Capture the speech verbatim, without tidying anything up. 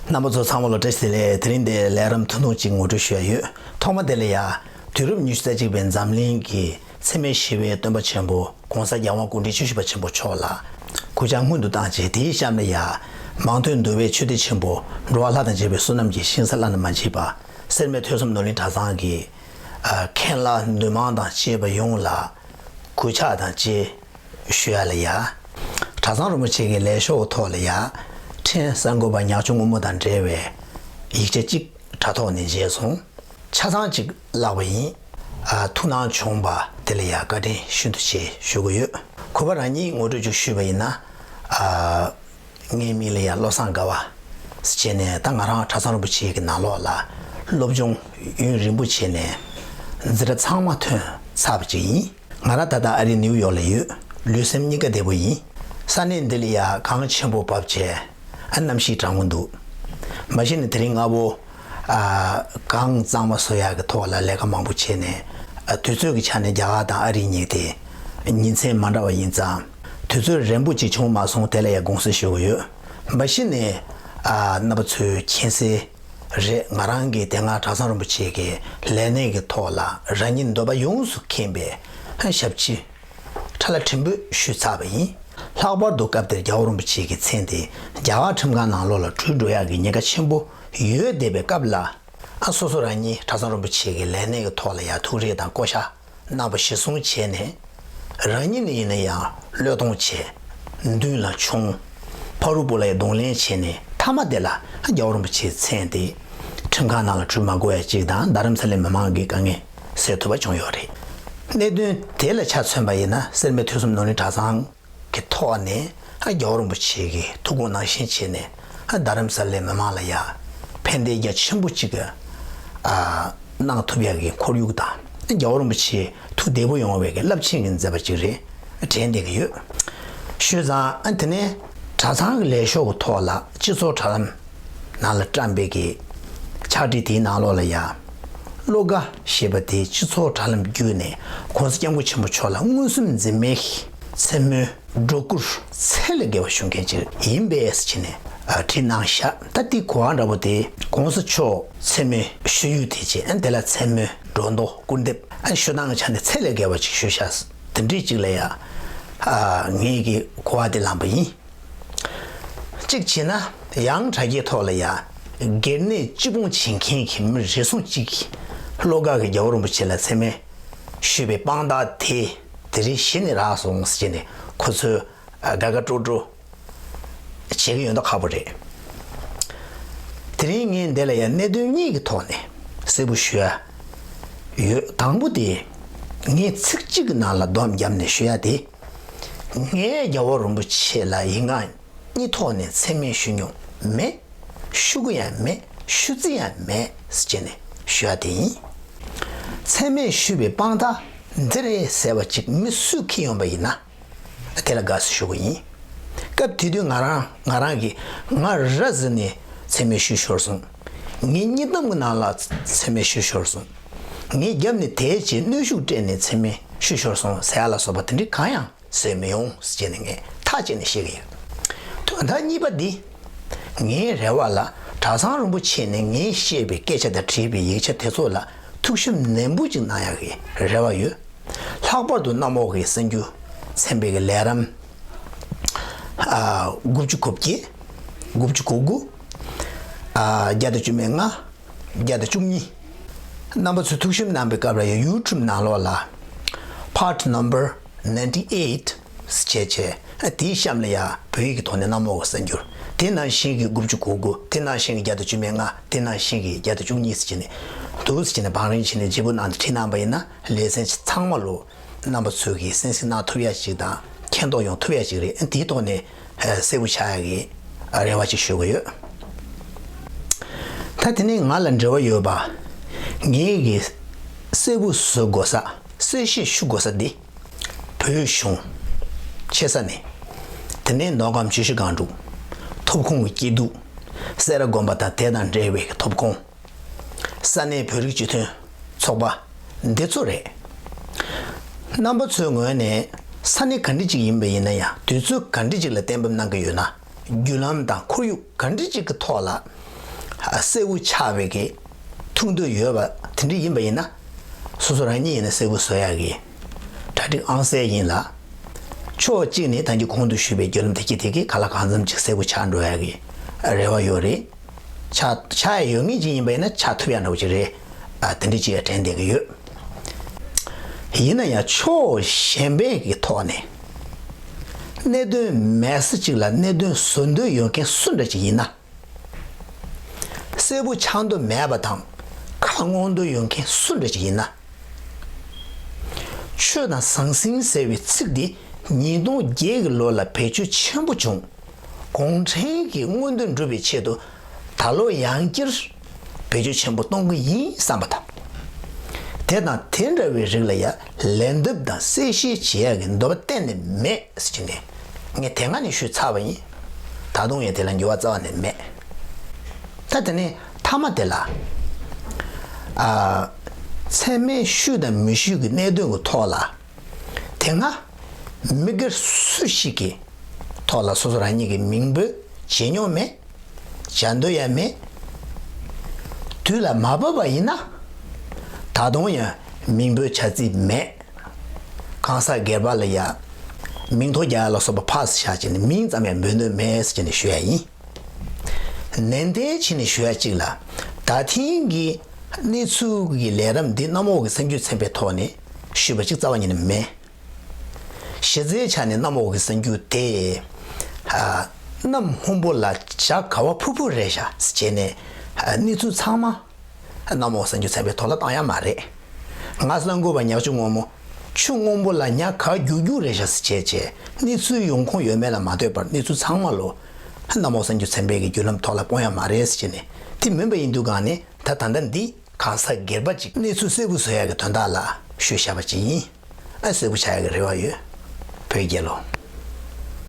རྣམ་པ་ཚོ་ཚང་མ་ལ་བཀྲ་ཤིས་བདེ་ལེགས། དེ་རིང་འདིར་ལས་རིམ་ཐུང་ཐུང་ཅིག་ངོ་སྤྲོད་ཞུ་ཡ་ཡོད། ཐོག་མ་དེ་ལ་ཡ། དུས་རབས་ཉི་ཤུ་རྩ་གཅིག་པའི་འཛམ་གླིང་གི་འཚེ་མེད་ཞི་བའི་སྟོན་པ་ཆེན་པོ་༸གོང་ས་རྒྱལ་དབང་སྐུ་ཕྲེང་བཅུ་བཞི་པ་ཆེན་པོ་མཆོག་ལ་གུས་ཕྱག་སྔོན་དུ་བཏང་རྗེས། དེའི་གཤམ་ལ་ཡ། མང་ཐོས་འདུལ་བའི་ཆོས་སྡེ་ཆེན་པོ་འགྲོ་བ་ལྷ་དང་བཅས་པའི་བསོད་ནམས་ཀྱི་ཞིང་ས་བླ་ན་མ་མཆིས་པ་སེར་སྨད་ཐོས་བསམ་ནོར་གླིང་གྲྭ་ཚང་གི་མཁན་བླ་འདུས་མང་དང་བཅས་པ་ཡོངས་ལ་གུས་ཕྱག་དང་བཅས། ཞུ་ཡ་ལ་ཡ། གྲྭ་ཚང་རིན་པོ་ཆེ་གི་ལས་ཤོག་གི་ཐོག་ལ་ཡ། ཕྲན་གསར་འགོད་པ་ཉག་ཆུ་སྔོན་མོ་དང་འབྲེལ་བའི་ཡིག་ཆ་གཅིག་དྲ་ཐོག་ནས་མཇལ་སོང་། ཆ་ཚང་གཅིག་བཀླགས་པ་ཡིན། ཨ། ཐུགས་སྣང་བྱུང་བ་དེ་ལ་ཡ་བཀའ་དྲིན་ཤིན་ཏུ་ཆེ་ཞུ་གི་ཡོད། གུས་པ་རང་ཉིད་ངོ་སྤྲོད་ཅིག་ཞུས་པ་ཡིན་ན། ཨ། ངའི་མིང་ལ་ཡ་བློ་བཟང་དགའ་བ་ཟེར་བྱས་ནས། ད་ང་རང་གྲྭ་ཚང་རིན་པོ་ཆེ་གི་ནང་ལོགས་ལ་སློབ་སྦྱོང་ཡུན་རིང་པོ་བྱས་ནས་འཛིན་གྲྭ་ཚང་མ་ཐོན་ཚར་བ་ཅིག་ཡིན། ང་རང་ད་ལྟ་ཨ་རི་ནིའུ་ཡོག་ལ་ཡོད། ལུས་སེམས་གཉིས་ཀ་བདེ་པོ་ཡིན། ས་གནས་འདི་ལ་ཡ་གངས་ཆེན་པོ་བབས་བྱས། ཨ། གནམ་གཤིས་གྲང་མོ་འདུག། མ་གཞི་ནས་དེ་རིང་སྔ་པོ། ཨ། གངས་གཙང་མ་བཟོ་ཡག་གི་ཐོག་ལ་ལས་ཀ་མང་པོ་བྱས་ནས། ཨ། དུས་ཚོད་ཀྱི་ཆ་ནས་རྒྱ་གར་དང་ཨ་རི་གཉིས་དེ་ཉིན་མཚན་མ་འདྲ་བ་ཡིན་ཙང་། དུས་ཚོད་རན་པོ་ཅིག་བྱུང་མ་སོང་། དེ་ལ་ཡ་དགོངས་སེལ་ཞུ་གི་ཡོད། མ་གཞི་ནས། ཨ། རྣམ་པ་ཚོས་མཁྱེན་གསལ་རེད། ང་རང་གིས་དེ་སྔ་གྲྭ་ཚང་རིན་པོ་ཆེ་གི་ལས་གནས་ཀྱི་ཐོག་ལ་རང་ཉིད་འདོད་པ་ཡོངས་སུ་མཁྱེན་པའི་ཞབས་ཕྱི་ཁྲ་ལ་ཕྲན་བུ་ཞུས་ཚར་བ་ཡིན། ལྷག་པར་དུ་སྐབས་དེར་རྒྱལ་བ་རིན་པོ་ཆེ་གི་མཚན་དེ་རྒྱ་གར་ཁྲིམས་ཁང་ནང་ལོགས་ལ་བྲོས་འགྲོ་ཡག་གི་ཉེན་ཁ་ཆེན་པོ་ཡོད་བསྡད་པའི་སྐབས་ལ། ཨ། སོ་སོ་རང་ཉིད་གྲྭ་ཚང་རིན་པོ་ཆེ་གི་ལས་གནས་ཀྱི་ཐོག་ལ་ཡ་ཐུགས་རེ་དང་བསྐོ་བཞག་གནང་བ་གཞིར་བཟུང་བྱས་ནས། རང་ཉིད་ནས་ཡིན་ན་ཡང་བློས་གཏོང་བྱས། མདུན་ལ་མཆོང་། ཕ་རུ་པོ་ལ་ཡ་གདོང་ལེན་བྱས་ནས། མཐའ་མ་དེ་ལ་རྒྱལ་བ་རིན་པོ་ཆེའི་མཚན་དེ་ཁྲིམས་ཁང་ནང་ལ་བྲོས་མ་དགོས་ཡ་གཅིག་དང་། རྡ་རམ་ས་ལའི་མི་མང་གི་དཀའ་ངལ་སེལ་ཐུབ་པ་བྱུང་ཡོད་རེད། གནད་དོན་དེ་ལ་ཆ་མཚོན་པ་ཡིན་ན། སེར་སྨད་ཐོས་བསམ་ནོར་གླིང་གྲྭ་ཚང་གི་ཐོག་ནས། ཨ། རྒྱལ་བ་རིན་པོ་ཆེ་གི་ཐུགས་དགོངས་ནང་བཞིན་བྱས་ནས། ཨ། རྡ་རམ་ས་ལའི་མི་མང་ལ་ཡ་ཕན་བདེ་རྒྱ་ཆེན་པོ་ཅིག་ཨ། གནང་ཐུབ་ཡག་གི་ཁོར་ཡུག་དང་། རྒྱལ་བ་རིན་པོ་ཆེ་ཐུགས་བདེ་པོ་ཡོང་བའི་གི་རླབས་ཆེན་གྱི་མཛད་པ་ཅིག་རེད། དྲན་བསྡད་ཀྱི་ཡོད། ཞུས་ཙང་། ཨ། དེ་ནས་གྲྭ་ཚང་གི་ལས་ཤོག་གི་ཐོག་ལ་སྤྱི་ཚོགས་དྲ་ལམ་ནང་ལ་བཀྲམ་པའི་གི་ཕྱག་བྲིས་དེའི་ནང་ལོགས་ལ་ཡ། བློ་དགའ་ཞེས་པ་དེ་སྤྱི་ཚོགས་དྲ་ལམ་བརྒྱུད་ནས་༸གོང་ས་༸སྐྱབས་མགོན་ཆེན་པོ་མཆོག་ལ་མངོན་སུམ་འཛེམ་མེད་ཀྱིས་མཚན་སྨོད་སྒྲོ་སྐུར་ཚད་ལས་བརྒལ་བ་ཞུ་མཁན་ཅིག་ཡིན་པས་ཟེར་བྱས་ནས། ཨ། བྲིས་གནང་ཤག། ད་དེའི་གོ་བ་འདྲ་པོ་དེ། ༸གོང་ས་མཆོག་མཚན་སྨོད་ཞུ་ཡུལ་དེ་བྱས། ཨ། དེ་ལ་མཚན་སྨོད་སྒྲོ་འདོགས་སྐུར་འདེབས། ཨ། ཞུ་སྟངས་ཀྱི་ཆ་ནས་ཚད་ལས་བརྒལ་བ་ཅིག་ཞུས་ཤག། དེ་འདྲའི་ཅིག་ལ་ཡ། ཨ། ངེད་ཀྱིས་གོ་བ་དེ་བླངས་པ་ཡིན། གཅིག་བྱས་ན། ཡང་དྲ་རྒྱའི་ཐོག་ལ་ཡ། སྒེར་ནད་སྤྱི་སྤོང་བྱེད་མཁན་གྱི་མི་རེ་ཟུང་གཅིག་གིས་བློ་དགའ་གིས་རྒྱལ་བ་རིན་པོ་ཆེ་ལ་མཚན་སྨད་ཞུས་པའི་དཔང་རྟགས་དེ་དེ་རིང་གཞི་ནས་རག་སོང་ཟེར་ནས། ཁོ་ཚོས་དགའ་དགའ་སྤྲོ་སྤྲོ་བྱེད་ཀྱི་ཡོད་མདོག་ཁ་པོ་རེད། དེ་རིང་ངས་འདི་ལ་ཡ་གནད་དོན་གཉིས་ཀྱི་ཐོག་ནས་གསལ་པོ་ཞུ་ཡ་ཡོད། དང་པོ་དེ། ངས་ཚིག་གཅིག་གི་ནང་ལ་སྡོམ་བརྒྱབ་ནས་ཞུ་ཡ་དེ། ངས་རྒྱལ་བ་རིན་པོ་ཆེ་ལ་ཡིག་ངག་གཉིས་ཐོག་ནས་མཚན་སྨད་ཞུ་མྱོང་མེད། ཞུ་གི་ཡང་མེད། ཞུ་རྩིས་ཡང་མེད་ཟེར་བྱས་ནས་ཞུ་ཡ་དེ་ཡིན། མཚན་སྨད་ཞུས་པའི་དཔང་རྟགས་འདི་རེད་ཟེར་བ་ཅིག་མི་སུས་འཁྱེར་ཡོང་པ་ཡིན་ན། དེ་ལ་དགའ་བསུ་ཞུ་གི་ཡིན། སྐབས་དེ་དུས་ང་རང་ང་རང་གིས་ང་ར་བཟི་ནས་མཚན་སྨད་ཞུས་ཤོར་སོང་། ངའི་གཉིད་གཏམ་གྱི་ནང་ལ་མཚན་སྨད་ཞུས་ཤོར་སོང་། ངའི་རྒྱབ་ནས་དེའི་རྗེས་གནོན་ཤུགས་སྤྲད་ནས་མཚན་སྨད་ཞུས་ཤོར་སོང་ཟེར་ཡ་ལ་སོགས་པ་དེ་འདྲའི་གང་ཡང་ཟེར་མི་ཡོང་ཟེར་ནས་ངས་ཐག་བཅད་ནས་བཤད་ཀྱི་ཡོད། དོན་དག་གཉིས་པ་འདི། ངའི་རེ་བ་ལ་གྲྭ་ཚང་རིན་པོ་ཆེ་ནས་ངས་བཤད་པའི་སྐད་ཆ་དང་བྲིས་པའི་ཡིག་ཆ་དེ་ཚོ་ལ་ཐུགས་ཞིབ་ནན་པོ་ཅིག་གནང་ཡག་གི་རེ་བ་ཡོད། ལྷག་པར་དུ་གནམ་འོག་གི་གསར་འགྱུར་ཚན་པའི་གི་ལས་རིམ། ཨ། དགུ་བཅུ་གོ་བརྒྱད། དགུ་བཅུ་གོ་དགུ། ཨ། བརྒྱ་དང་བཅུ་མེད་ལྔ། བརྒྱ་དང་བཅུ་གཉིས། རྣམ་པ་ཚོས་ཐུགས་ཞིབ་གནང་པའི་སྐབས་ལ་ཡང་ཡུ་ཊུབ་ནང་ལོགས་ལ། Part number ninety eight ཟེར་བྱས། དེའི་གཤམ་ལ་ཡང་བོད་ཡིག་གི་ཐོག་ནས་གནམ་འོག་གི་གསར་འགྱུར། དེ་ནང་བཞིན་གྱི་དགུ་བཅུ་གོ་དགུ། དེ་ནང་བཞིན་གྱི་བརྒྱ་དང་བཅུ་མེད་ལྔ། དེ་ནང་བཞིན་གྱི་བརྒྱ་དང་བཅུ་གཉིས་ཟེར་བྱས་ནས། འདུག་ཟེར་བྱས་ནས་བང་རིམ་བྱས་ནས་བརྗེ་པོ་གནང་སྟེ་བྲིས་གནང་པ་ཡིན་ན། ལེ་ཚན་ཚང་མ་ལོ། རྣམ་པ་ཚོས་ཀྱིས་གསན་གཟིགས་གནང་ཐུབ་ཡ་ཞིག་དང་། མཁྱེན་རྟོགས་ཡོང་ཐུབ་ཡ་ཞིག་རེད། དེའི་ཐོག་ནས་གསལ་པོ་ཆགས་ཡ་གི་རེ་བ་ཅིག་ཞུ་གི་ཡོད། ད་དེ་ནས་ང་ལ་འབྲེལ་བ་ཡོད་པ། ངེད་ཀྱིས་གསལ་པོ་བཟོ་དགོས་ས། གསལ་བཤད་ཞུ་དགོས་ས་འདི། བོད་གཞུང་། ཆེ་ས་ནས། དེ་ནས་མདོ་ཁམས་ཆུ་བཞི་སྒང་དྲུག། ཐོབ་ཁོངས་ཀྱི་སྐྱིད་སྡུག། སེ་ར་དགོན་པ་དང་དེ་དང་འབྲེལ་བའི་ཐོབ་ཁོངས། ས་གནས་བོད་རིགས་སྤྱི་མཐུན་ཚོགས་པ་འདི་ཚོ་རེད། རྣམ་པ་ཚོའི་ངོས་ནས་ས་གནས་ག་འདྲ་ཅིག་ཡིན་པ་ཡིན་ན་ཡང་། དུས་ཚོད་ག་འདྲ་ཅིག་ལ་གཏན་འབེབས་གནང་གི་ཡོད་ན། བརྒྱུད་ལམ་དང་ཁོར་ཡུག་ག་འདྲ་ཅིག་གི་ཐོག་ལ་ གསལ་པོ་ཆགས་པའི་གི་ཐུགས་འདོད་ཡོད་པ་དེ་འདྲ་ཡིན་པ་ཡིན་ན། སོ་སོ་རང་ཉིད་ཡིན་ན་གསལ་པོ་བཟོ་ཡག་གི་གྲ་སྒྲིག་ཨང་གསལ་ཡིན་ལ། ཕྱོགས་གཅིག་ནས་ད་གིན་གོང་དུ་ཞུས་པའི་བརྒྱུད་ལམ་དེ་གྱིས་དེ་གི་ག་ལ་གང་འཚམ་ཅིག་གསལ་པོ་ཆགས་འགྲོ་ཡག་གི་རེ་བ་ཡོད་རེད། ཆགས་ཆགས་ཡག་ཡོད་ངེས་ཅིག་ཡིན་པ་ཡིན་ན་ཆགས་ཐུབ་ཡག་འདྲ་བོ་ཅིག་རེད། ཨ་དེ་འདྲ་ཅིག་ཡང་དྲན་བསྡད་ཀྱི་ཡོད། ཡིན་ན་ཡང་ཕྱོགས་གཞན་པའི་གི་ཐོག་ནས་གནད་དོན་མེད་ས་ཅིག་ལ་གནད་དོན་བཟོ་འདོད་ཡོད་མཁན་སུ་འདྲ་ཅིག་ཡིན་ན། གསལ་པོ་ཆགས་འདོད་མེད་པ་དང་ཁ་སྔོག་འདོད་ཡོད་མཁན་སུ་འདྲ་ཅིག་ཡིན་ན། ཆོས་དང་ཟང་ཟིང་ཟེར་བའི་ཚིག་འདི་ཉིས་སྟོང་བརྒྱད་ཀྱི་ལོ་ལ་བེད་སྤྱོད་ཆེན་པོ་བྱུང་། གུང་ཁྲན་གྱི་མངོན་འདོད་འགྲུབ་པའི་ཆེད་དུ་ད་ལོ་ཡང་བསྐྱར་བེད་སྤྱོད་ཆེན་པོ་གཏོང་གི་ཡིན་བསམ་པ་དང་། དེ་དང་དེ་འདྲ་བའི་རིགས་ལ་ཡང་ལན་འདེབས་དང་གསལ་བཤད་བྱེད་ཡག་གི་འདོད་པ་གཏན་ནས་མེད་ཟེར་གྱི་ནས་ངས་དེ་སྔ་ནས་ཞུས་ཚར་བ་ཡིན། ད་དུང་ཡང་དེ་ལ་འགྱུར་བ་རྩ་བ་ནས་མེད། ད་དེ་ནས་མཐའ་མ་དེ་ལ། ཨ། མཚན་སྨད་ཤོད་དང་མི་ཤོད་ཀྱི་གནད་དོན་གྱི་ཐོག་ལ། དེ་སྔ་མི་སྒེར་སུ་ཞིག་གི་ཐོག་ལ་སོ་སོ་རང་ཉིད་ཀྱི་མིང་འབོད་བྱེད་མྱོང་མེད། བྱ་འདོད་ཡང་མེད། དུས་ལ་མ་བབ་པ་ཡིན་ན། ད་དུང་ཡང་མིང་འབོད་བྱ་རྩིས་མེད། གང་ཟག་སྒེར་པ་ལ་ཡང་མིང་ཐོ་རྒྱག་ཡ་ལ་སོགས་པ་ཕར་བཞག་བྱས་ནས་མིང་ཙམ་ཡང་འབོད་འདོད་མེད་ཟེར་བྱས་ནས་ཞུ་ཡ་ཡིན། ནན་ཏན་བྱས་ནས་ཞུ་ཡ་གཅིག་ལ། ད་ཐེངས་ཀྱི་གནས་ཚུལ་གྱི་ལས་རིམ་འདི་གནམ་འོག་གི་གསར་འགྱུར་ཚན་པའི་ཐོག་ནས་ཞུས་པ་གཅིག་རྩ་བ་ཉིད་ནས་མེད། གཞི་རྩའི་ཆ་ནས་གནམ་འོག་གི་གསར་འགྱུར་དེ། ཨ། གནམ་སྔོན་པོ་ལ་བྱ་ག་བ་ཕུར་བུ་རེད་ཤག་ཟེར་བྱས་ནས། ཨ། གནས་ཚུལ་ཚང་མ་གནམ་འོག་གསར་འགྱུར་ཚན་པའི་ཐོག་ལ་བཏང་ཡ་མ་རེད། ང་གསར་འགོད་པ་ཉག་ཆུ་སྔོན་མོ། ཆུ་སྔོན་པོ་ལ་ཉ་ག་རྒྱུག་རྒྱུག་རེད་ཤག་ཟེར་བྱས་བྱས་གནས་ཚུལ་ཡོང་ཁུངས་ཡོད་མེད་ལ་མ་ལྟོས་པར་གནས་ཚུལ་ཚང་མ་ལོ། གནམ་འོག་གསར་འགྱུར་ཚན་པའི་གི་བརྒྱུད་ལམ་ཐོག་ལ་སྤུངས་ཡ་མ་རེད་ཟེར་བྱས་ནས། དེ་མིན་པ་ཡིན་དུས་གང་ནས་ད་ད་ལྟ་འདི་གང་ཟག་སྒེར་པ་ཅིག་གནས་ཚུལ་གསལ་པོ་བཟོ་ཡ་གི་དོན་དག་ལ་ཞུས་བཞག་པ་ཅིག་ཡིན། ཨ། གསལ་པོ་ཆགས་ཡ་གི་རེ་བ་ཡོད། བོད་རྒྱལ་ལོ།